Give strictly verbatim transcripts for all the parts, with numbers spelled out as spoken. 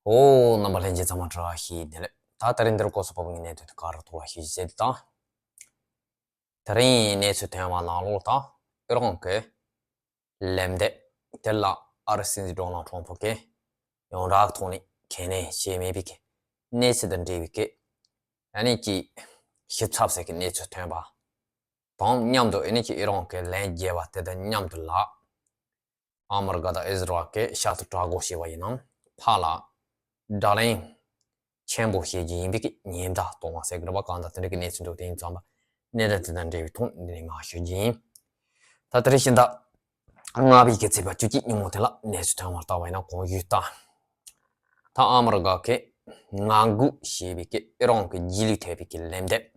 ཨོ། རྣམ་པ་ལྷན་རྒྱས་ཚང་མ་བཀྲ་ཤིས་བདེ་ལེགས། ད་དེ་རིང་འདིར་སྐོར་སོགས་པ་ངའི་གནད་དོན་དུ་ག་རུ་ཐོག་ལ་ཤེས་བྱེད་དང་། དེ་རིང་གནས་ཚུལ་ཐོན་པ་ནང་ལོགས་དང་ཨི་རང་གི་ལན་འདེབས་དེ་ལ་ཨ་རི་སྲིད་འཛིན་ཌོ་ནལ་ཁྲོམ་ཕུ་གིས་ཡོངས་གྲགས་ཐོག་ནས་ཁས་ལེན་བྱས་མེད་པའི་གནས་ཚུལ་དང་འབྲེལ་བའི་གི་ཨ་ནི་ཀྱི་ཞིབ་ཚགས་ཟེར་གི་གནས་ཚུལ་ཐོན་པ་དང་མཉམ་དུ་ཨ་ནི་ཀྱི་ཨི་རང་གི་ལན་བརྒྱབ་པ་དེ་དང་མཉམ་དུ་ལ། ཨ་མི་རི་ཀ་དང་ཨིས་ར་ཨེལ་གྱི་ཤར་དུ་དྲག་རྒོལ་བྱས་པ་ཡིན་ནམ་ཕར་ལ་དགྲ་ལན་ཆེན་པོ་བྱེད་རྒྱུ་ཡིན་པའི་ཉེན་བརྡ་གཏོང་བ་ཟེར་གི་རེད་པ། གང་ལྟར་དེ་འདྲ་གི་གནས་ཚུལ་འདུག་དེ་ཡིན་ཙང་པ་གནད་དོན་དེ་དང་འབྲེལ་བའི་ཐོག་འདི་ནས་མར་ཞུ་རྒྱུ་ཡིན། ད་དེ་རིང་ཤིང་རྟ་ལྔ་པའི་གི་ཚེས་པ་བཅུ་གཅིག་ཉིན་མོ་དེ་ལ་གནས་ཚུལ་ཐོན་པར་བལྟས་པ་ཡིན་ན་གོང་ཞུས་ལྟར། ད་ཨ་མི་རི་ཀ་གིས་ངང་སྒུག་བྱས་པའི་གི་ཨི་རང་གི་རྗེས་ལུས་ཐེབས་པའི་གི་ལན་འདེབས།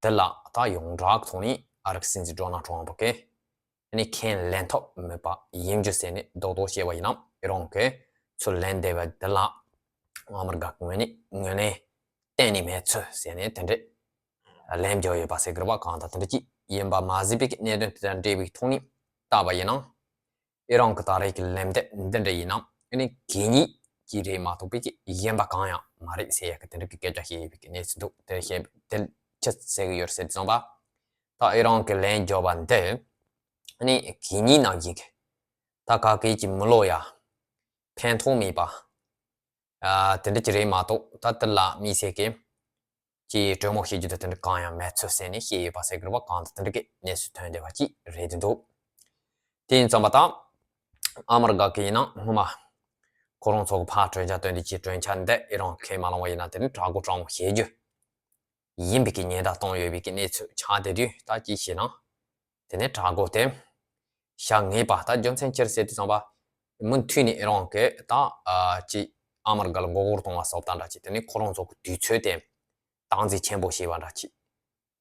དེ་ལ་ད་ཡོངས་གྲགས་ཐོག་ནས་ཨ་རིའི་སྲིད་འཛིན་ཌོ་ནལ་ཁྲོམ་ཕུ་གིས་ནི་ཁས་ལེན་ཐབས་མེད་པ་ཡིན་རྒྱུ་ཟེར་ནས་རྡོག་རྡོག་བཤད་པ་ཡིན་ནམ། ཨི་རང་གིས་ཚུར་ལན་འདེབས་པ་འདི་ལ་ཨ་མི་རི་ཀ་ངོས་ནས་ངོས་ལེན་གཏན་ནས་མེད་ཚུལ་ཟེར་ནས་དེ་འདྲས་ལན་བརྒྱབ་ཡོད་པ་ཟེར་གི་རེད་པ། གང་ལྟར་དེ་འདྲ་ཅིག་ཡིན་པ་མ་གཟིགས་པའི་གནད་དོན་དེ་དང་འབྲེལ་བའི་ཐོག་ནས་བལྟས་པ་ཡིན་ན། ཨི་རང་གི་ད་རེས་ཀྱི་ལན་འདེབས་འདི་འདྲ་ཡིན་ན་ཨ་ནི་གད་སྙིགས་ཀྱི་རེད་མ་གཏོགས་པའི་གཞན་པ་གང་ཡང་མ་རེད་ཟེར་ཡག་གི་དེ་འདྲ་གི་སྐད་ཆ་བཤད་ཡོད་པའི་གནས་ཚུལ་འདུག་དེ་བཤད་དེ་ཅི་ཟེར་གི་ཡོད་ཟེར་དུས་ཙམ་པ། ད་ཨི་རང་གི་ལན་བརྒྱབ་པ་འདི་ཨ་ནི་གད་སྙིགས་ནང་བཞིན་གི་ད་ག་གེ་ཅིག་མི་ལོ་ཡ་ཕན་ཐོགས་མེད་པ། ཨ། དེ་འདྲ་ཅིག་རེད་མ་གཏོགས་ད་དེ་ལ་དམིགས་བསལ་གྱི་ཅིག་གྲོས་མོལ་བྱེད་རྒྱུ་དེ་དེ་འདྲ་གང་ཡང་མེད་ཚུལ་ཟེར་ནས་བཤད་ཡོད་པ་ཟེར་གི་རེད་པ། གང་ལྟར་དེ་འདྲ་གི་གནས་ཚུལ་ཐོན་བསྡད་པ་ཅིག་རེད་འདུག་དེ་ཡིན་ཙམ་པ་ད་ཨ་མི་རི་ཀ་གི་ཡིན་ན་སྔོན་མ་ཁོ་རང་ཚོ་གི་ཕར་གྲོས་འཆར་བཏོན་དུས་ཀྱི་གྲོས་འཆར་འདི་ཨི་རང་ཁས་མ་བླངས་པ་ཡིན་ན་དེ་ནི་དྲག་རྒོལ་དྲག་མོ་བྱེད་རྒྱུ་ཡིན་པའི་གི་ཉེན་བརྡ་བཏང་ཡོད་པའི་གི་གནས་ཚུལ་ཆགས་བསྡད་དུས། ད་ཅི་བྱས་ན་དེ་ནས་དྲག་རྒོལ་དེ་བྱ་ངེས་པ། ད་རྒྱུ་མཚན་ཅི་རེད་ཟེར་དུས་ཙམ་པ་མུ་མཐུད་ནས་ཨི་རང་གི་ད་ཨ་ཅི་ཨ་མི་རི་ཀ་ལ་མགོ་སྐོར་གཏོང་བ་སོགས་དང་འདྲ་ཅིག་དེ་ནས་ཁོ་རང་ཚོ་གི་དུས་ཚོད་དེ་སྟངས་འཛིན་ཆེན་པོ་བྱས་པ་འདྲ་ཅིག་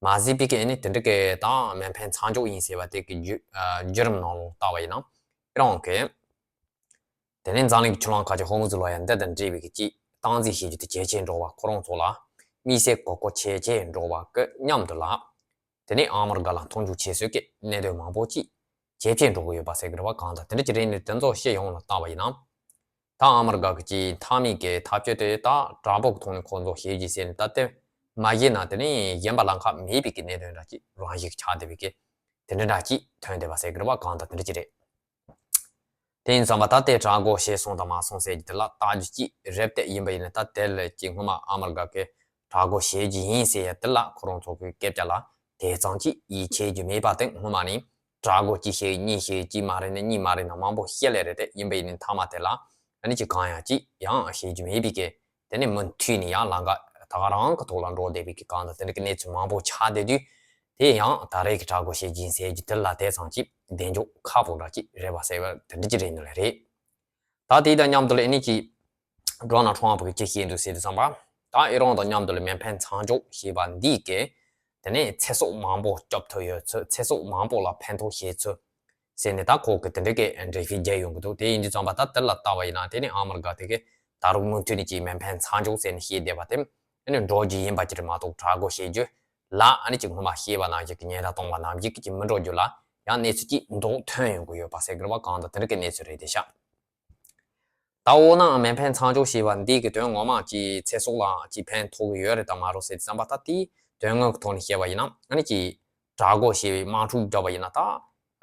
མ་གཟིགས་པའི་གི་ཨ་ནི་དེ་འདྲ་གི་ད་མེ་འཕེན་མཚམས་འཇོག་ཡིན་ཟེར་བ་དེ་གི་བརྒྱུད་ཨ་བརྒྱུད་རིམ་ནང་ལ་བལྟས་པ་ཡིན་ན་ཨི་རང་གི་དེ་ནས་འཛམ་གླིང་གི་ཆུ་ལམ་ཁ་ཆེ་ཧོར་མུ་ཛི་ལོ་ཡ་འདི་དང་འབྲེལ་བའི་གི་ཅིག་སྟངས་འཛིན་བྱེད་རྒྱུ་དེ་ཇེ་ཆེར་འགྲོ་བ། ཁོ་རང་ཚོ་ལ་དམིགས་བསལ་གོ་སྐབས་ཇེ་ཆེར་འགྲོ་བ་གི་མཉམ་དུ་ལ། དེ་ནས་ཨ་མི་རི་ཀ་ལ་མཐོང་ཆུང་བྱེད་སྲོལ་གྱི་གནད་དོན་མང་པོ་ཅིག་ཇེ་ཆེར་འགྲོ་གི་ཡོད་པ་ཟེར་གི་རེད་པ། གང་ལྟར་དེ་འདྲ་ཅིག་རེད་ནས་དེ་ཚོ་སྤྱི་ཡོངས་ལ་བལྟས་པ་ཡིན་ན། ད་ཨ་མི་རི་ཀ་གི་ཅིག་མཐའ་མའི་གི་འཐབ་རྩོད་དེ་ད་དྲག་པོ་གི་ཐོག་ནས་ཁོང་ཚོ་བྱེད་རྒྱུ་ཟེར་ནས་ད་དེ་མ་བྱས་ན་དེ་ནས་གཞན་པ་ལམ་ཁ་མེད་པའི་གི་གནད་དོན་འདྲ་ཅིག་རང་བཞིན་ཆགས་བསྡད་པའི་གི་དེ་འདྲ་འདྲ་ཅིག་ཐོན་བསྡད་པ་ཟེར་གི་རེད་པ། གང་ལྟར་དེ་འདྲ་ཅིག་རེད། དེ་ཡིན་ཙང་པ་ད་ལྟའི་དྲག་རྒོལ་བྱས་སོང་དང་མ་སོང་ཟེར་གྱི་དེ་ལ་བལྟ་རྒྱུ་ཅིག་རེད་དེ། ཡིན་པ་ཡིན་ན་ད་དེ་ལ་ཅིག་སྔོན་མ་ཨ་མི་རི་ཀ་གིས་དྲག་རྒོལ་བྱེད་རྒྱུ་ཡིན་ཟེར་ཡ་དེ་ལ་ཁོ་རང་ཚོ་གི་སྐད་ཆ་ལ་དེ་ཙམ་ཅིག་ཡིད་ཆེས་རྒྱུ་མེད་པ་དེ། སྔོན་མ་ནས་དྲག་རྒོལ་གཅིག་བྱས་གཉིས་བྱས་གཅིག་མ་རེད་ན་གཉིས་མ་རེད་ན་མང་པོ་བཤད་ལེ་རེད་དེ། ཡིན་པ་ཡིན་ན་མཐའ་མ་དེ་ལ་ཨ་ནི་ཅིག་གང་ཡང་ཅིག་ཡང་བྱེད་རྒྱུ་མེད་པའི་གི་དེ་ནས་མུ་མཐུད་ནས་ཡང་ལམ་ཁ་ད་ག་རང་གི་ཐོག་ལ་འགྲོ་བསྡད་པའི་གི་གང་ལྟར་དེ་འདྲ་གི་གནས་ཚུལ་མང་པོ་ཆགས་བསྡད་དུས། དེ་ཡང་ད་རེས་ཀྱི་དྲག་རྒོལ་བྱེད་ཀྱི་ཡིན་ཟེར་རྒྱུ་དེ་ལ་དེ་ཙམ་ཅིག་གདེང་འཇོག་ཁག་པོ་འདྲ་ཅིག་རེད་པ་ཟེར་བ་དེ་འདྲ་ཅིག་རེད་ནི་ལ་རེད། ད་དེ་དང་མཉམ་དུ་ལ་ཨ་ནི་ཅིག་ཌོ་ནལ་ཁྲོམ་ཕུ་གིས་ཅི་བཤད་འདུག་ཟེར་དུས་ཙམ་པ། ད་ཨི་རན་དང་མཉམ་དུ་ལ་མེ་འཕེན་མཚམས་འཇོག་ཞེས་པ་འདི་གིས་དེ་ནས་ཚེ་སྲོག་མང་པོ་སྐྱོབ་ཐུབ་ཡོད་ཚུལ། ཚེ་སྲོག་མང་པོ་ལ་ཕན་ཐོགས་བྱེད་ཚུལ་ཟེར་ནས་ད་ཁོ་གི་དེ་འདྲ་གི་འགྲེལ་བཤད་རྒྱག་ཡོང་གི་འདུག་དེ་ཡིན་དུས་ཙམ་པ་ད་དེ་ལ་བལྟས་པ་ཡིན་ན་དེ་ནི་ཨ་མི་རི་ཀ་དེ་གི་ད་རུང་མུ་མཐུད་ནས་ཅིག་མེ་འཕེན་མཚམས་འཇོག་ཟེར་ནས་བཤད་བསྡད་པ་དེ་ཨ་ནི་འགྲོ་རྒྱུ་ཡིན་པ་ཅིག་རེད་མ་གཏོགས་དྲག་རྒོལ་བྱེད་རྒྱུ་ལ་ཨ་ནི་ཅིག་སྔོན་མ་བཤད་པ་ནང་བཞིན་གྱི་ཉེན་བརྡ་གཏོང་བ་ནང་བཞིན་གྱི་ཅིག་མི་འགྲོ་རྒྱུ་ལ་ཡང་གནས་ཚུལ་ཅིག་མདོག་ཐོན་ཡོང་གི་ཡོད་པ་ཟེར་གི་རེད་པ། གང་ལྟར་དེ་འདྲ་གི་གནས་ཚུལ་རེད་དེ་ཤག་ད་འོ་ན་མེ་འཕེན་མཚམས་འཇོག་ཞེས་པ་འདི་གི་དོན་ངོ་མ་ཅིག་ཚེ་སྲོག་ལ་ཅིག་ཕན་ཐོགས་ཀྱི་ཡོད་རེད་དམ་མ་རེད་ཟེར་དུས་ཙམ་པ་ད་དེའི་དོན་དངོས་ཀྱི་ཐོག་ནས་བཤད་པ་ཡིན་ན་ཨ་ནི་ཅིག་དྲག་རྒོལ་ཞེས་པའི་དམག་འཁྲུག་བརྒྱབ་པ་ཡིན་ན་ད་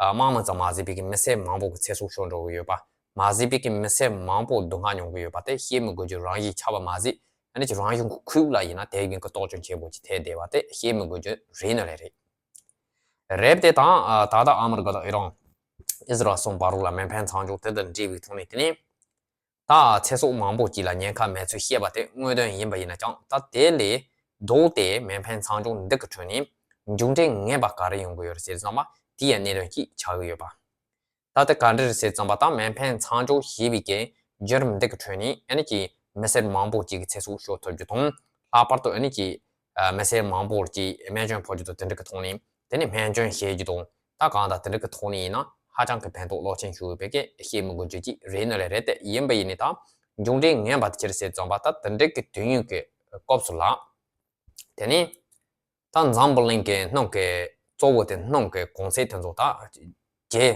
དམག་མི་ཙམ་མ་ཟད་པའི་གི་མི་སེར་མང་པོ་གི་ཚེ་སྲོག་ཤོར་འགྲོ་གི་ཡོད་པ། མ་ཟད་པའི་གི་མི་སེར་མང་པོ་སྡུག་བསྔལ་མྱོང་གི་ཡོད་པ་དེ་བཤད་མི་དགོས་རྒྱུ་རང་བཞིན་ཆགས་པ་མ་ཟད། ཨ་ནི་ཅིག་རང་བྱུང་གི་ཁུལ་ལ་ཡིན་ན་དེ་བཞིན་གི་གཏོར་སྐྱོན་ཆེན་པོ་ཅིག་ཐེབས་བསྡད་པ་དེ་བཤད་མི་དགོས་རྒྱུ་རེད་ནི་ལས་རེད། རེད་དེ་དང་ད་ལྟ་ཨ་མི་རི་ཀ་དང་ཨི་རན། ཨི་ཟི་རལ་གསུམ་བར་ལ་མེ་འཕེན་མཚམས་འཇོག་དེ་དང་འབྲེལ་བའི་ཐོག་ནས་དེ་ནས་ད་ཚེ་སྲོག་མང་པོ་ཅིག་ལ་ཉེན་ཁ་མེད་ཚུལ་བཤད་པ་དེ་དངོས་དོན་ཡིན་པ་ཡིན་ན་ཀྱང་ད་དེ་ལས་ལྡོག་སྟེ་མེ་འཕེན་མཚམས་འཇོག་འདི་གི་ཁྲོད་ནས་མཇུག་འབྲས་ངན་པ་ག་རེ་ཡོང་གི་ཡོད་རེད་ཟེར་ཙམ་པ་དེ་ཡང་གནད་དོན་ཅིག་ཆགས་ཀྱི་ཡོད་པ། ད་ལྟ་ག་འདྲ་རེད་ཟེར་ཙམ་པ་ད་མེ་འཕེན་མཚམས་འཇོག་ཞེས་པའི་གི་བརྒྱུད་རིམ་འདི་གི་ཁྲོད་ནས་ཨ་ནི་ཀྱི་མི་སེར་མང་པོ་ཅིག་གི་ཚེ་སྲོག་ཤོར་ཐུབ་རྒྱུ་དང་། ལྷག་པར་དུ་ཨ་ནི་ཀྱི་མི་སེར་མང་པོར་ཀྱི་རྨས་སྐྱོན་ཕོག་རྒྱུ་དང་དེ་འདྲ་གི་ཐོག་ནས་དེ་ནི་སྨན་བཅོས་བྱེད་རྒྱུ་དང་ད་གང་ལྟར་དེ་འདྲ་གི་ཐོག་ནས་ཡིན་ན་ཧ་ཅང་གི་ཕན་ཐོགས་རླབས་ཆེན་ཞིག་ཡོད་པའི་གི་བཤད་མི་དགོས་རྒྱུ་ཅིག་རེད་ནི་ལས་རེད་དེ། ཡིན་པ་ཡིན་ནི་ད་མཇུག་འབྲས་ངན་པ་དེ་ཅི་རེད་ཟེར་ཙམ་པ་ད་དེ་འདྲ་གི་དུས་ཡུན་གི་སྐབས་སུ་ལ་དེ་ནི་ད་འཛམ་བུ་གླིང་གི་སྣུམ་གི་གཙོ་བོ་དེ་སྣུམ་གི་གོང་ཚད་དེ་ཚོ་ད་ཇེ་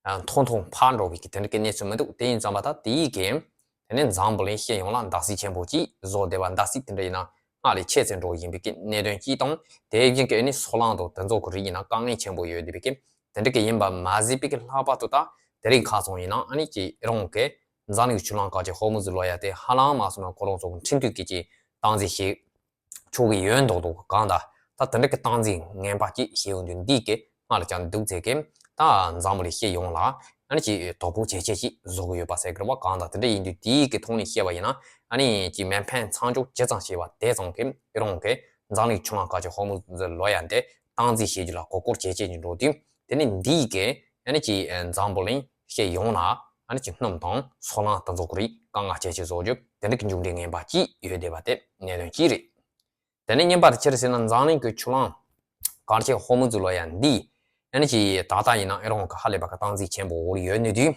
མཐོ་མཐོ་འཕར་འགྲོ་བའི་གི་དེ་འདྲ་གི་གནས་ཚུལ་མི་འདུག་དེ་ཡིན་ཙམ་པ་ད་དེ་ཡི་གི་ དེ་ནས་འཛམ་བུ་གླིང་སྤྱི་ཡོངས་ལ་འདག་སིལ་ཆེན་པོ་ཅིག་བཟོ་བསྡད་པ། འདག་སིལ་དེ་འདྲ་ཡིན་ན་སྔར་ལས་ཆེ་ཙམ་འགྲོ་བཞིན་པའི་གི་གནད་དོན་གཅིག་དང་། དེ་བཞིན་གྱི་ཨ་ནི་སོལ་རླངས་དང་དེ་ཚོ་གི་རིགས་ཡིན་ན་དཀའ་ངལ་ཆེན་པོ་ཡོད་བསྡད་པའི་གི་དེ་འདྲ་གི་ཡིན་པ་མ་ཟད་པའི་གི་ལྷག་པར་དུ་ད་དེ་རིང་ཁ་སང་ཡིན་ན་ཨ་ནི་ཅིག་ཨི་རན་གྱི་འཛམ་གླིང་གི་ཆུ་གླིང་དཀར་ཆ་ཧོར་མུ་ཛི་ལོ་ཡ་དེ་ཧ་ལམ་མ་སོང་ན་ཁོ་རང་ཚོ་གི་འཕྲིན་དུས་ཀྱི་ཅིག་སྟངས་འཛིན་བྱེད་ཆོག་གི་ཡོད་མདོག་མདོག་གང་ལྟར་ད་དེ་འདྲ་གི་སྟངས་འཛིན་ངན་པ་ཅིག་བྱེད་ཡོང་དུས། འདི་གི་སྔར་ལ་ཀྱང་འདུག་ཚེ་གི་ད་འཛམ་བུ་གླིང་སྤྱི་ཡོངས་ལ་ཨ་ནི་ཅིག་དོ་ཕོག་ཇེ་ཆེ་ཅིག་བཟོ་གི་ཡོད་པ་ཟེར་གི་རེད་བ། གང་ལྟར་དེ་འདྲ་ཡིན་དུས་དེའི་གི་ཐོག་ནས་བཤད་པ་ཡིན་ན། ཨ་ནི་ཅིག་མེ་འཕེན་མཚམས་འཇོག་ཇི་ཙམ་བྱས་པ་དེ་ཙམ་གི་ཨི་རན་གི་འཛམ་གླིང་ཆུ་གླིང་དཀར་ཆ་ཧོར་མུ་ཛི་ལོ་ཡ་འདི་སྟངས་འཛིན་བྱེད་རྒྱུ་ལ་གོ་སྐབས་ཇེ་ཆེ་ཅིག་འགྲོ་དུས། དེ་ནས་འདི་གི་ཨ་ནི་ཅིག་འཛམ་བུ་གླིང་སྤྱི་ཡོངས་ལ་ཨ་ནི་ཅིག་སྣུམ་དང་སོལ་རླངས་དེ་ཚོ་གི་རིགས་དཀའ་ངལ་ཇེ་ཆེ་བཟོ་རྒྱུ་དེ་འདྲ་གི་མཇུག་འབྲས་ངན་པ་ཅིག་ཡོད་བསྡད་པ་དེ་གནད་དོན་གཅིག་རེད། དེ་ནས་གཉིས་པ་དེ་ཅི་རེད་ཟེར་ན། འཛམ་གླིང་གི་ཆུ་གླིང་དཀར་ཆ་ཧོར་མུ་ཛི་ལོ་ཡ་འདི་ཨ་ནི་ཅིག་ད་ལྟ་ཡིན་ན་ཨི་རན་གི་ཧ་ལས་པ་གི་སྟངས་འཛིན་ཆེན་པོ་འོག་ལ་ཡོད་ནི་དུས།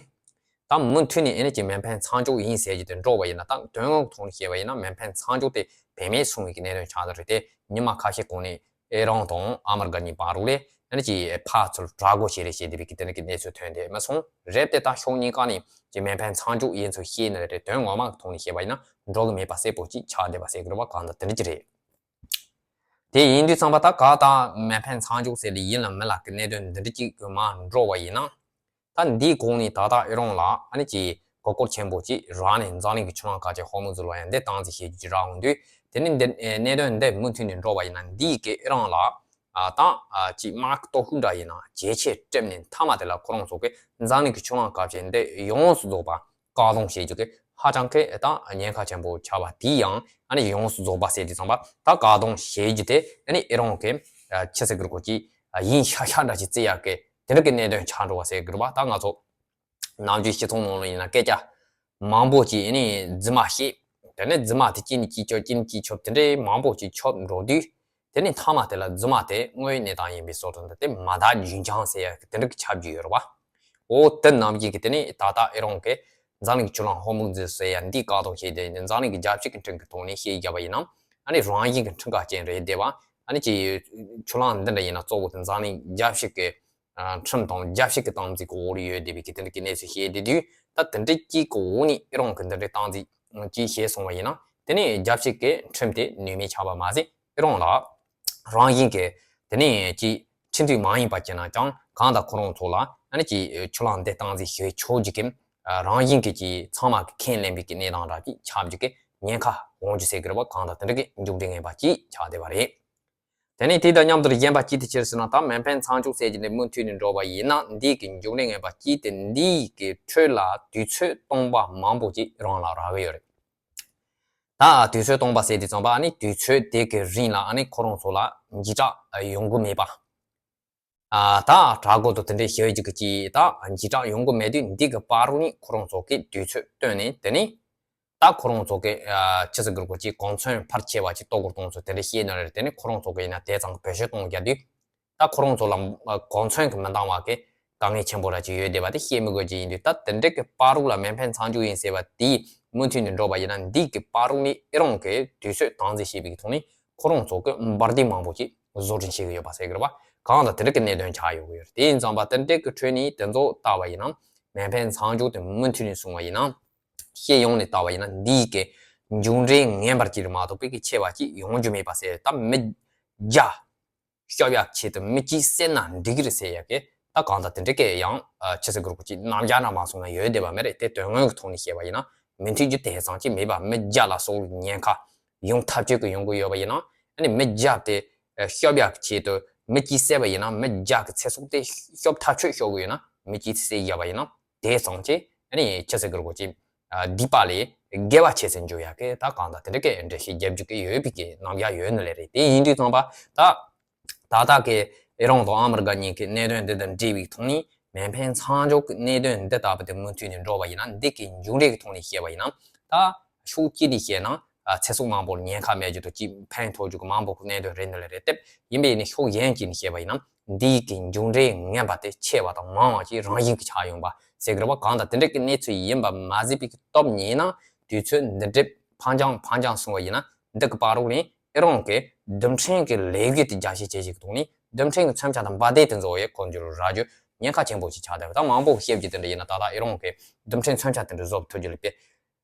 ད་མུ་མཐུད་ནས་ཨ་ནི་ཅིག་མེ་འཕེན་མཚམས་འཇོག་ཡིན་ཟེར་གྱི་དེ་འགྲོ་བ་ཡིན་ན། ད་དོན་དངོས་ཀྱི་ཐོག་ནས་བཤད་པ་ཡིན་ན་མེ་འཕེན་མཚམས་འཇོག་དེ་བེད་མེད་སོང་བའི་གི་གནད་དོན་ཆགས་བསྡད་རེད་དེ། ཉི་མ་ཁ་ཤས་གོང་ནས་ཨི་རན་དང་ཨ་མི་རི་ཀ་གཉིས་བར་དུ་ལས་ཨ་ནི་ཅིག་ཕར་ཚུར་དྲག་རྒོལ་བྱེད་རེས་བྱེད་བསྡད་པའི་གི་དེ་འདྲ་གི་གནས་ཚུལ་ཐོན་བསྡད་མ་སོང་། རེད་དེ་ད་ཕྱོགས་གཉིས་ཀ་ནས་ཀྱི་མེ་འཕེན་མཚམས་འཇོག་ཡིན་ཚུལ་བཤད་ནི་རེད། དོན་ངོ་མ་གི་ཐོག་ནས་བཤད་པ་ཡིན་ན་འགྲོ་གི་མེད་པ་གསལ་པོ་ཅིག་ཆགས་བསྡད་པ་ཟེར་གི་རེད་བ། གང་ལྟར་དེ་འདྲ་ཅིག་རེད། དེ་ཡིན་དུས་ཙམ་པ་ད་ག་ད་མེ་འཕེན་མཚམས་འཇོག་ཟེར་ལེ་ཡིན་ལ་མིན་ལ་གི་གནད་དོན་འདི་འདྲ་ཅིག་གི་མར་འགྲོ་བ་ཡིན་ན། ད་འདིའི་གོང་ནས་ད་ལྟ་ཨི་རན་ལ་ཨ་ནི་ཅིག་གོ་སྐབས་ཆེན་པོ་ཅིག་རག་ནས། འཛམ་གླིང་གི་ཆུ་གླིང་དཀར་ཆ་ཧོར་མུ་ཛི་ལོ་ཡ་འདི་སྟངས་འཛིན་བྱེད་རྒྱུ་ཅིག་རག་འོང་དུས། དེ་ནི་འདི་གནད་དོན་འདི་མུ་མཐུད་ནས་འགྲོ་བ་ཡིན་ན། འདིའི་གི་ཨི་རན་ལ་ཨ་ད་ཨ་ཅིག་དམག་གི་སྟོབས་ཤུགས་འདྲ་ཡིན་ན་ཇེ་ཆེ་བསྒྲིམས་ནས་མཐའ་མ་དེ་ལ་ཁོ་རང་ཚོ་གི་འཛམ་གླིང་གི་ཆུ་གླིང་དཀར་ཆ་འདི་ཡོངས་སུ་རྫོགས་པ་བཀག་སྡོམ་བྱེད་རྒྱུ་གི་ཧ་ཅང་གི་ད་ཉེན་ཁ་ཆེན་པོ་ཆགས་པ་དེ་ཡང་ཨ་ནི་ཡོངས་སུ་རྫོགས་པ་ཟེར་དུས་ཙམ་པ་ད་བཀག་སྡོམ་བྱེད་རྒྱུ་དེ་ཨ་ནི་ཨི་རན་གི་ཨ་ཆི་ཟེར་གི་རེད་གོ་ཅིག་ཨ་ཡིན་ཤག་ཤག་འདྲ་ཅིག་བརྩི་ཡག་གི་དེ་འདྲ་གི་གནད་དོན་ཆགས་འགྲོ་བ་ཟེར་གི་རེད་བ། ད་ང་ཚོ་ནམ་རྒྱུན་སྤྱི་ཚོགས་ནང་ལ་ཡིན་ན་སྐད་ཆ་མང་པོ་ཅིག་ཨ་ནི་རྫུན་མ་བཤད། དེ་ནས་རྫུན་མ་དེ་གཅིག་ནས་གཅིག་ཁྱབ། གཅིག་ནས་གཅིག་ཁྱབ། དེ་འདྲའི་མང་པོ་ཅིག་ཁྱབ་འགྲོ་དུས། དེ་ནས་མཐའ་མ་དེ་ལ་རྫུན་མ་དེ་དངོས་ཡོད་གནས་སྟངས་ཡིན་པའི་བཟོ་འདྲ་འདི་དེ་མ་དག་རྒྱུན་འཁྱོངས་ཟེར་ཡག་གི་དེ་འདྲ་གི་ཁྱབ་རྒྱུ་ཡོད་རེད་བ། འོ་དེ་ནམ་རྒྱུན་གི་དེ་ནས་ད་ལྟ་ཨི་རན་གི་འཛམ་གླིང་གི་ཆུ་གླིང་ཧོར་མུ་ཛི་ཟེར་ཡག་འདི་བཀག་སྡོམ་བྱས་ཏེ། འཛམ་གླིང་གི་རྒྱལ་སྤྱི་གི་ཁྲིམས་ཀྱི་ཐོག་ནས་བཤད་བཞག་པ་ཡིན་ན། ཨ་ནི་རང་བཞིན་གི་ཁྲིམས་འགལ་ཅན་རེད་བསྡད་པ། ཨ་ནི་ཅིག་ཆུ་གླིང་འདི་འདྲ་ཡིན་ན་གཙོ་བོ་དེ་འཛམ་གླིང་རྒྱལ་སྤྱི་གི་ཨ་ཁྲིམས་དང་རྒྱལ་སྤྱི་གི་སྟངས་འཛིན་གྱི་འོག་ལ་ཡོད་བསྡད་པའི་གི་དེ་འདྲ་གི་གནས་ཚུལ་བཤད་བསྡད་དུས། ད་དེ་འདྲ་གཅིག་གི་འོག་ནས་ཨི་རན་གི་འདི་འདྲའི་སྟངས་འཛིན་གཅིག་བྱས་སོང་བ་ཡིན་ན། དེ་ནས་རྒྱལ་སྤྱི་གི་ཁྲིམས་དེ་ནུས་མེད་ཆགས་པ་མ་ཟད། ཨི་རན་ལ་རང་བཞིན་གྱི་དེ་ནས་ཀྱི་ཁྲིམས་མཐུན་མ་ཡིན་པ་བྱས་ན་ཀྱང་། གང་ལྟར་ཁོ་རང་ཚོ་ལ་ཨ་ནི་ཀྱི་ཆུ་གླིང་འདི་སྟངས་འཛིན་བྱེད་ཆོག་རྒྱུ་གི་རང་བཞིན་གྱི་ཀྱི་ཚང་མ་གི་ཁས་ལེན་པའི་གི་གནས་སྟངས་འདྲ་ཅིག་ཆགས་རྒྱུ་གི་ཉེན་ཁ་འོང་རྒྱུ་ཟེར་གི་རེད་བ། གང་ལྟར་དེ་འདྲ་གི་མཇུག་འབྲས་ངན་པ་ཅིག་ཆགས་བསྡད་པ་རེད། དེ་ནས་དེ་དང་མཉམ་དུ་གཞན་པ་ཅི་སྟེ་ཅི་རེད་ཟེར་ན། ད་མེ་འཕེན་མཚམས་འཇོག་ཟེར་གྱི་འདི་མུ་མཐུད་ནས་འགྲོ་བ་ཡིན་ན། འདི་གི་མཇུག་འབྲས་ངན་པ་ཅི་སྟེ། འདི་གི་ཁྲོད་ལ་དུས་ཚོད་སྟོང་པ་མང་པོ་ཅིག་རང་ལ་རག་གི་ཡོད་རེད། ད་དུས་ཚོད་སྟོང་པ་ཟེར་དུས་ཙམ་པ། ཨ་ནི་དུས་ཚོད་དེ་གི་རིང་ལ་ཨ་ནི་ཁོ་རང་ཚོ་ལ་འཇིགས་སྐྲག་ཡོང་གི་མེད་པ། ཨ་ད་དྲག་རྒོལ་དང་དེ་འདྲའི་བྱེད་རྒྱུ་གི་ཅིག་ད་འཇིགས་སྐྲག་ཡོང་གི་མེད་དུས། འདི་གི་བར་དུ་ནི་ཁོ་རང་ཚོ་གི་དུས་ཚོད་བཏོན་ནས། དེ་ནི་ད་ཁོ་རང་ཚོ་གི་ཨ་ཆི་ཟེར་དགོས་རེད་གོ་ཅིག་གོ་མཚོན་ཕར་ཆེ་བ་ཅིག་གཏོར་དགོས་གཏོང་ཚོ་དེ་འདྲ་བཤད་ནི་རེད། དེ་ནི་ཁོ་རང་ཚོ་གི་ཡིན་ན་དེ་ཙམ་གི་བེད་སྤྱོད་གཏོང་རྒྱུ་དུས། ད་ཁོ་རང་ཚོ་ལ་ཨ་གོ་མཚོན་གྱིས་མི་འདང་བ་གི་དཀའ་ངལ་ཆེན་པོ་ར་ཅིག་ཡོད་བསྡད་པ་དེ་བཤད་མི་དགོས་ཀྱི་ཡིན་དུས། ད་དེ་འདྲ་གི་བར་དུ་ལ་མེ་འཕེན་མཚམས་འཇོག་ཡིན་ཟེར་བ་དེ་མུ་མཐུད་ནས་འགྲོ་བ་ཡིན་ན། འདི་གི་བར་དུ་ནི་ཨི་རན་གྱི་དུས་ཚོད་སྟངས་འཛིན་བྱེད་པའི་ཐོག་ནས་ཁོ་རང་ཚོ་གི་འབར་མདེལ་མང་པོ་ཅིག་བཟོ་སྐྲུན་བྱེད་ཀྱི་ཡོད་པ་ཟེར་གི་རེད་བ། གང་ལྟར་དེ་འདྲ་གི་གནད་དོན་ཆགས་ཡོད་ཀྱི་ཡོད་རེད། དེ་ཡིན་ཙང་པ་དེ་འདྲ་གི་ཁྲོད་ནས་དེ་ཚོ་ལྟ་བ་ཡིན་ན། མེ་འཕེན་མཚམས་འཇོག་དེ་མུ་མཐུད་ནས་སོང་བ་ཡིན་ན། སྤྱི་ཡོངས་ནས་ལྟ་བ་ཡིན་ན། འདི་གི་མཇུག་འབྲས་ངན་པ་ཅིག་རེད་མ་གཏོགས་པའི་གི་ཆེ་བ་ཅིག་ཡོང་རྒྱུ་མེད་པ་ཟེར། ད་མི་བརྒྱ་སྐྱོབ་ཡག་ཆེད་དུ་མི་གཅིག་བསད་ན་འགྲིག་གི་རེད་ཟེར་ཡག་གི། ད་གང་ལྟར་དེ་འདྲ་གི་ཡང་ཨ་ཆི་ཟེར་དགོས་རེད་གོ་ཅིག་རྣམ་གཞག་འདྲ་མ་སོང་ན་ཡོད་བསྡད་པ་མ་རེད། དེ་དོན་དངོས་ཀྱི་ཐོག་ནས་བཤད་པ་ཡིན་ན་མི་མཐུན་རྒྱུ་དེ་ཙམ་ཅིག་མེད་པ། མི་བརྒྱ་ལ་སོགས་ཉེན་ཁ་ཡོང་ཐབས་ཆོད་ཀྱི་ཡོང་གི་ཡོད་པ་ཡིན་ན། ཨ་ནི་མི་བརྒྱ་དེ་ཨ་སྐྱོབ་ཡག་གི་ཆེད་དུ་མི་གཅིག་བསད་པ་ཡིན་ན། མི་བརྒྱ་གི་ཚེ་སྲོག་དེ་སྐྱོབ་ཐག་ཆོད་ཤོར་གི་ཡོད་ན། མི་གཅིག་བསད་བཞག་པ་ཡིན་ན་དེ་ཙམ་ཅིག་ཨ་ནི་ཆི་ཟེར་དགོས་རེད་གོ་ཅིག་ཨ་སྡིག་པ་ལས་དགེ་བ་ཆེ་ཙམ་འགྱུར་ཡག་གི། ད་གང་ལྟར་དེ་འདྲ་གི་འགྲེལ་བཤད་རྒྱབ་རྒྱུ་གི་ཡོད་པའི་གི་རྣམ་གཞག་ཡོད་ནི་ལས་རེད། དེ་ཡིན་དུས་ཙམ་པ་ད་ད་ལྟ་གི་ཨི་རན་དང་ཨ་མི་རི་ཀ་གཉིས་ཀྱི་གནད་དོན་འདི་དང་འབྲེལ་བའི་ཐོག་ནས་མེ་འཕེན་མཚམས་འཇོག་གི་གནད་དོན་འདི་ལྟ་བུ་དེ་མུ་མཐུད་ནས་འགྲོ་བ་ཡིན་ན། འདི་གི་མཇུག་འབྲས་ཀྱི་ཐོག་ནས་བཤད་པ་ཡིན་ན། ད་ཕྱོགས་གཅིག་ནས་བཤད་ན་ཨ་ཚེ་སྲོག་མང་པོར་ཉེན་ཁ་མེད་རྒྱུ་དང་གཅིག་ཕན་ཐོགས་རྒྱུ་གི་མང་པོ་གི་གནད་དོན་རེད་ནི་ལས་རེད་དེ། ཡིན་པས་ནི་ཕྱོགས་གཞན་གཅིག་ནས་བཤད་པ་ཡིན་ན། འདི་གི་མཇུག་འབྲས་ངན་པ་དེ་ཆེ་བ་དང་མང་བ་ཅིག་རང་བཞིན་གྱིས་ཆགས་ཡོང་བ་ཟེར་གི་རེད་བ། གང་ལྟར་དེ་འདྲ་གི་གནས་ཚུལ་ཡིན་པ་མ་ཟད་པའི་གི་སྟོབས་ཉིད་ན་དུས་ཚོད་འདི་འདྲའི་ཕར་འགྱངས་ཕར་འགྱངས་སོང་བ་ཡིན་ན། འདི་གི་བར་རོགས་ལ་ཨི་རན་གྱི་རྡུལ་ཕྲན་གྱི་ལས་འགུལ་དེ་རྒྱས་བཤད་བྱེད་ཅིག་གི་ཐོག་ནས་རྡུལ་ཕྲན་གྱི་མཚོན་ཆ་དང་འབར་མདེལ་དེ་ཚོ་ཡང་འཁོར་འགྱུར་རག་རྒྱུ་ཉེན་ཁ་ཆེན་པོ་ཞིག་ཆགས་བསྡད་པ། ད་མང་པོ་བཤད་རྒྱུ་དེ་འདྲ་ཡིན་ན། ད་ལྟ་ཨི་རན་གྱི་རྡུལ་ཕྲན་མཚོན་ཆ་དེ་འདྲ་བཟོ་ཐུབ་རྒྱུ་ལ་དཔེ་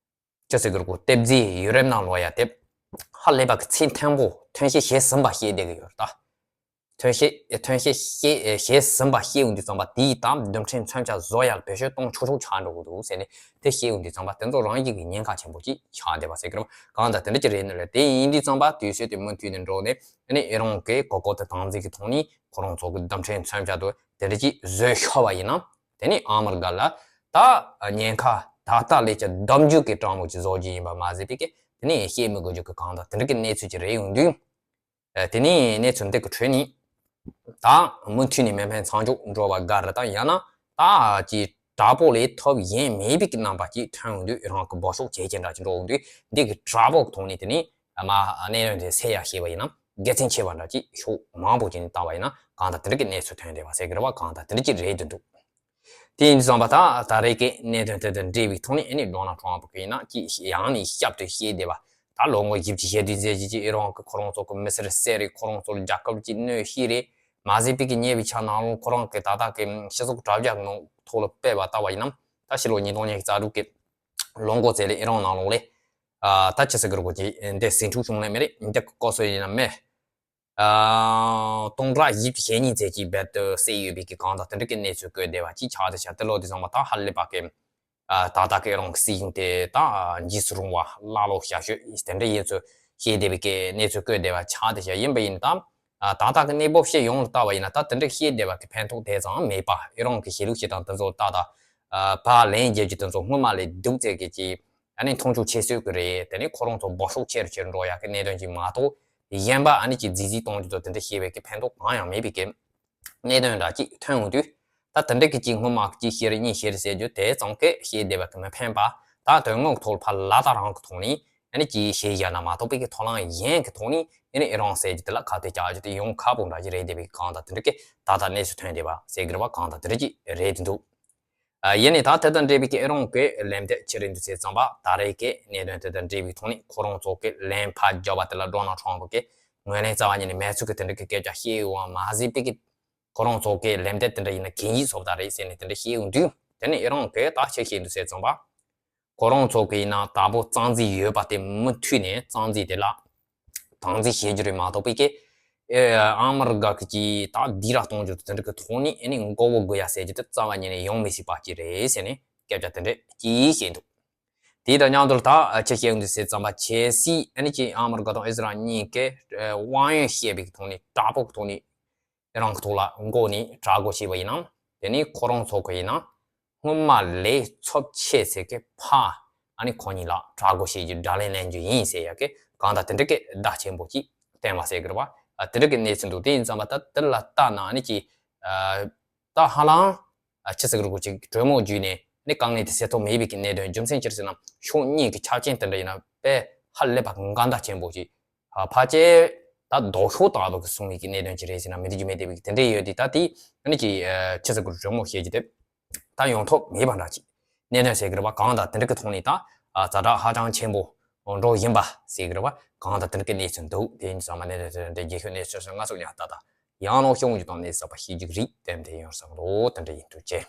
ཅི་ཟེར་གི་རེད་གོ། ལྟེབ་རྫས་ཡུལ་རབས་ནང་ལོགས་ཡ་དེ་ཧ་ལས་པ་གི་ཚད་མཐོན་པོ་ཐོན་སྐྱེད་བྱས་ཟིན་པ་བཤད་བསྡད་གི་ཡོད་རེད་ད། ཐོན་སྐྱེད་ཐོན་སྐྱེད་བྱས་བྱས་ཟིན་པ་བཤད་ཡོང་དུས་ཙམ་པ་དེའི་དང་རྡུལ་ཕྲན་མཚོན་ཆ་བཟོ་ཡག་བེད་སྤྱོད་གཏོང་ཆོག་ཆོག་ཆགས་འགྲོ་གི་འདུག་ཟེར་ནས་དེ་བཤད་ཡོང་དུས་ཙམ་པ་དེ་ཚོ་རང་བཞིན་གྱི་ཉེན་ཁ་ཆེན་པོ་ཅིག་ཆགས་བསྡད་པ་ཟེར་གི་རེད། གང་ལྟར་དེ་འདྲ་ཅིག་རེད་ནི་རེད། དེ་ཡིན་དུས་ཙམ་པ་དུས་ཚོད་དེ་མུ་མཐུད་ནས་འགྲོ་ནས་ཨ་ནི་ཨེ་རང་གི་གོ་སྐབས་དེ་དམ་འཛིན་གྱི་ཐོག་ནས་ཁོ་རང་ཚོ་གི་རྡུལ་ཕྲན་མཚོན་ཆ་དེ་དེ་འདྲ་ཅིག་བཟོས་ཤོར་བ་ཡིན་ན་དེ་ནི་ཨ་མི་རི་ཀ་ལ་ད་ཉེན་ཁ་ད་ལྟ་ལས་ཀྱང་ལྡབ་འགྱུར་གྱི་སྤྲང་མོ་ཅིག་བཟོ་རྒྱུ་ཡིན་པ་མ་ཟད་པའི་གི་དེ་ནི་བཤད་མི་དགོས་རྒྱུ་གི་གང་ལྟར་དེ་འདྲ་གི་གནས་ཚུལ་ཅིག་རེད་ཡོང་དུས། ཨ། དེ་ནས་གནས་ཚུལ་འདི་གི་ཁྲོད་ནས་ད་མུ་མཐུད་ནས་མེ་འཕེན་མཚམས་འཇོག་འགྲོ་བ་དགའ་རེད། ད་ཡང་ན་ད་ཀྱི་དྲག་པོ་ལས་ཐོབ་ཡས་མེད་པའི་གི་རྣམ་པ་ཅིག་ཐོན་འོང་དུས་རང་གི་འབོད་ཤོག་ཇེ་ཆེ་འདྲ་ཅིག་འགྲོ་འོང་དུས་འདི་གི་དྲག་པོ་གི་ཐོག་ནས་དེ་ནས་མ་གནད་དོན་དེ་སེལ་ཡ་ཤེས་པ་ཡིན་ན་དགེ་མཚན་ཆེ་བ་འདྲ་ཅིག་ཤོག་མང་པོ་ཅིག་ནས་བཏང་བ་ཡིན་ན་གང་ལྟར་དེ་འདྲ་གི་གནས་ཚུལ་ཐོན་བསྡད་པ་ཟེར་གི་རེད་བ། གང་ལྟར་དེ་འདྲ་ཅིག་རེད་འདུག་དེ་ཡིན་དུས་ཙམ་པ་ད་ད་རེས་ཀྱི་གནད་དོན་དེ་དང་འབྲེལ་བའི་ཐོག་ནས་ཨ་ནི་ཌོ་ནལ་ཊམ་ཕུ་གི་ཡིན་ན་ཅིག་ཡང་ནས་ཞབས་ཏོག་བྱས་བསྡད་པ། ད་ལོ་ངོ་བཞི་བཅུ་ཞེ་བདུན་ཙམ་ཅིག་ཅིག་ཨི་རན་གྱིས་ཁོ་རང་ཚོ་གི་མི་སེར་བསད་རེད། ཁོ་རང་ཚོར་རྒྱལ་ཁབ་ཀྱི་གནོད་སྐྱེལ་རེད། མ་ཟད་པའི་གི་ཉེ་བའི་ཆར་ནང་ལོགས་ཁོ་རང་གི་ད་ལྟ་གི་སྤྱི་ཚོགས་དྲ་རྒྱ་ནང་ཐོག་ལ་སྤེལ་བ་ལྟ་བ་ཡིན་ན་ད་ཕྱི་ལོ་ཉིས་སྟོང་ཉི་ཤུ་རྩ་དྲུག་གི་ལོ་འགོ་ཚེས་ལ་ཨི་རན་ནང་ལོགས་ལ་ད་ཅི་ཟེར་གི་རེད་གོ། ཅིག་འདི་ཟིང་འཁྲུག་བྱུང་ནས་མེད་རེད། འདི་གི་སྐོར་སོ་ཡིན་ན་མེད། ཨ། སྟོང་ཕྲག་བཞི་བཅུ་ཞེ་གཉིས་ཙམ་ཅིག་རྦད་དེ་བསད་ཡོད་པའི་གི་གང་ལྟར་དེ་འདྲ་གི་གནས་ཚུལ་བཀོད་བསྡད་པ་ཅིག་ཆགས་བསྡད་ཤག་དེ་ལོ་དེ་ཚང་མ་ད་ཧ་ལས་པ་གི་ཨ། ད་ལྟ་གི་ཨི་རན་གི་སྲིད་གཞུང་དེ་ད་འཇིགས་སུ་རུང་བ་ཀླ་ཀློ་ཞ་ཞོད་དེ་འདྲ་ཡིན་ཚུལ་བཤད་བསྡད་པའི་གི་གནས་ཚུལ་བཀོད་བསྡད་པ་ཆགས་བསྡད་ཤག་ཡིན་པ་ཡིན་ན་ད་ད་ལྟ་གི་གནས་བབ་སྤྱི་ཡོངས་ལ་ལྟ་བ་ཡིན་ན་ད་དེ་འདྲ་བཤད་བསྡད་པ་གི་ཕན་ཐོགས་དེ་ཙམ་མེད་པ། ཨི་རན་གི་གཞིས་ལུས་སྤྱི་དང་དེ་ཚོ་ད་ད་ཨ། བར་ལན་རྒྱག་རྒྱུ་དེ་ཚོ་སྔོན་མ་ལས་སྡུག་ཙམ་གི་ཅིག་ཨ་ནི་མཐོང་ཆུང་ཆེ་བཟོ་གི་རེད། དེ་ནི་ཁོ་རང་ཚོ་འབོད་ཤོག་ཆེ་རུ་ཆེ་རུ་འགྲོ་ཡག་གི་གནད་དོན་ཅིག་མ་གཏོགས་གཞན་པ་ཨ་ནི་ཅིག་རྫིག་རྫིག་གཏོང་རྒྱུ་དང་དེ་འདྲ་བཤད་པའི་གི་ཕན་ཐོགས་གང་ཡང་མེད་པའི་གི་གནད་དོན་འདྲ་ཅིག་ཐོན་འོང་དུས་ད་དེ་འདྲ་གི་ཅིག་སྔོན་མ་གཅིག་བཤད་རེད་གཉིས་བཤད་རེད་ཟེར་རྒྱུ་དེ་ཙམ་གི་བཤད་བསྡད་པ་གི་མི་ཕན་པ། ད་དོན་དངོས་ཐོག་ལ་ཕར་ལག་བསྟར་རང་གི་ཐོག་ནས་ཨ་ནི་ཅིག་བཤད་བཞག་ན་མ་གཏོགས་པའི་གི་ཐོག་ལམ་གཞན་གི་ཐོག་ནས་ཨ་ནི་ཨི་རན་ཟེར་རྒྱུ་དེ་ལ་ཁ་གཏད་བཅག་རྒྱུ་དེ་ཡོང་ཁག་པོ་འདྲ་ཅིག་རེད་བསྡད་པའི་གང་ལྟར་དེ་འདྲ་གི་ད་ལྟ་གནས་ཚུལ་ཐོན་བསྡད་པ་ཟེར་གི་རེད་བ། གང་ལྟར་དེ་འདྲ་ཅིག་རེད་འདུག་ཨ། ཡིན་ནའི་ད་དེ་དང་འབྲེལ་བའི་གི་ཨི་རན་གི་ལན་འདེབས་ཅི་རེད་འདུག་ཟེར་ཙམ་པ་ད་རེས་ཀྱི་གནད་དོན་དེ་དང་འབྲེལ་བའི་ཐོག་ནས་ཁོ་རང་ཚོ་གི་ལན་ཕར་རྒྱབ་པ་དེ་ལ་ཌོ་ནལ་ཊམ་ཕུ་གི་ངོས་ལེན་རྩ་བ་ཉིད་ནས་མེད་ཚུལ་གི་དེ་འདྲ་གི་སྐད་ཆ་བཤད་ཡོང་བ་མ་ཟད་པའི་གི་ཁོ་རང་ཚོ་གི་ལན་འདེབས་དེ་འདྲ་ཡིན་ན་གན་ཡིག་བཟོ་ལྟ་རེད་ཟེར་ནས་དེ་འདྲ་བཤད་ཡོང་དུས་དེ་ནི་ཨི་རན་གི་ད་ཆི་བཤད་འདུག་ཟེར་ཙམ་པ། ཁོ་རང་ཚོ་གི་ཡིན་ན་དང་པོ་རྩ་འཛིན་ཡོད་པ་དེ་མུ་མཐུད་ནས་རྩ་འཛིན་དེ་ལ་དམ་འཛིན་བྱེད་རྒྱུ་རེད་མ་གཏོགས་པའི་གི་ཨེ། ཨ་མི་རི་ཀ་གི་ཅིག་ད་སྡིགས་ར་གཏོང་རྒྱུ་དེ་འདྲ་གི་ཐོག་ནས་ཨེ་ནི་མགོ་བོ་སྒུར་ཡ་ཟེར་རྒྱུ་དེ་རྩ་བ་ཉིད་ནས་ཡོང་མི་སྲིད་པ་ཅིག་རེད་ཟེར་ནས་སྐད་ཆ་དེ་འདྲ་ཅིག་བཤད་འདུག་དེ་དང་མཉམ་དུ་ད་ཆི་བཤད་འདུག་ཟེར་ཙམ་པ་གལ་སྲིད་ཨེ་ནི་ཅིག་ཨ་མི་རི་ཀ་དང་ཨི་ཟི་རལ་གཉིས་ཀས་དབང་ཡོན་བཤད་པའི་གི་ཐོག་ནས་དྲག་པོ་གི་ཐོག་ནས། ཨི་རན་གི་ཐོག་ལ་མགོ་ནས་དྲག་རྒོལ་བྱས་པ་ཡིན་ན། དེ་ནི་ཁོ་རང་ཚོ་གི་ཡིན་ན། སྔོན་མ་ལས་ཚབས་ཆེ་ཚད་ཀྱི་ཕར་ཨ་ནི་ཁོ་གཉིས་ལ་དྲག་རྒོལ་བྱེད་རྒྱུ་དགྲ་ལན་ལེན་རྒྱུ་ཡིན་ཟེར་ཡ་གི་གང་ལྟར་དེ་འདྲ་གི་བརྡ་ཆེན་པོ་ཅིག་བསྟན་པ་ཟེར་གི་རེད་བ། ཨ། དེ་འདྲ་གི་གནས་ཚུལ་འདུག་དེ་ཡིན་ཙམ་པ་ད་དེ་ལ་ལྟ་ན་ཨ་ནི་ཅིག་ཨ། ད་ཧ་ལམ་ཨ། ཆི་ཟེར་གི་རེད་གོ། ཅིག་གྲོས་མོལ་བརྒྱུད་ནས་ཨ་ནི་དཀའ་ངལ་དེ་སེལ་ཐབས་མེད་པའི་གི་གནད་དོན། རྒྱུ་མཚན་ཅི་རེད་ཟེར་ན་ཕྱོགས་གཉིས་ཀྱི་ཆ་རྐྱེན་དེ་འདྲ་ཡིན་ན་དཔེ་ཧ་ལས་པ་འགལ་ཟླ་ཆེན་པོ་ཅིག་ཨ། ཕལ་ཆེར་ད་ལྡོག་ཕྱོགས་ལྟ་བུ་གི་གསུང་བའི་གི་གནད་དོན་ཅིག་རེད་ཟེར་ན་མི་འགྲིག་རྒྱུ་མེད་བསྡད་པའི་གི་དེ་འདྲ་ཡོད་དེ། ད་དེ་ཨ་ནི་ཅིག་ཨ། ཆི་ཟེར་དགོས་རེད། གྲོས་མོལ་བྱེད་རྒྱུ་དེ་ད་ཡོང་ཐབས་མེད་པ་འདྲ་ཅིག་གནད་དོན་ཟེར་གི་རེད་བ། གང་ལྟར་དེ་འདྲ་གི་ཐོག་ནས་ད་ཨ། ཛ་དྲག་ཧ་ཅང་ཆེན་པོ་འགྲོ་བཞིན་པ་ཟེར་གི་རེད་བ། གང་ལྟར་དེ་འདྲ་གི་གནས་ཚུལ་འདུག་དེ་ཡིན་ཙང་མ་གནད་དོན་དེ་འདྲ་རྒྱལ་ཁབ་གནས་ཚུལ་སོགས་ང་ཚོ་ཉག་ཏག་ཏག་ཡང་ལོག་ཤོང་རྒྱུ་དང་གནས་ཚུལ་པ་ཤེས་རྒྱུ་རིགས་དེ་འདྲ་ཡོང་བསམ་འདུག་དེ་འདྲ་ཡིན་དུས་ཅེ།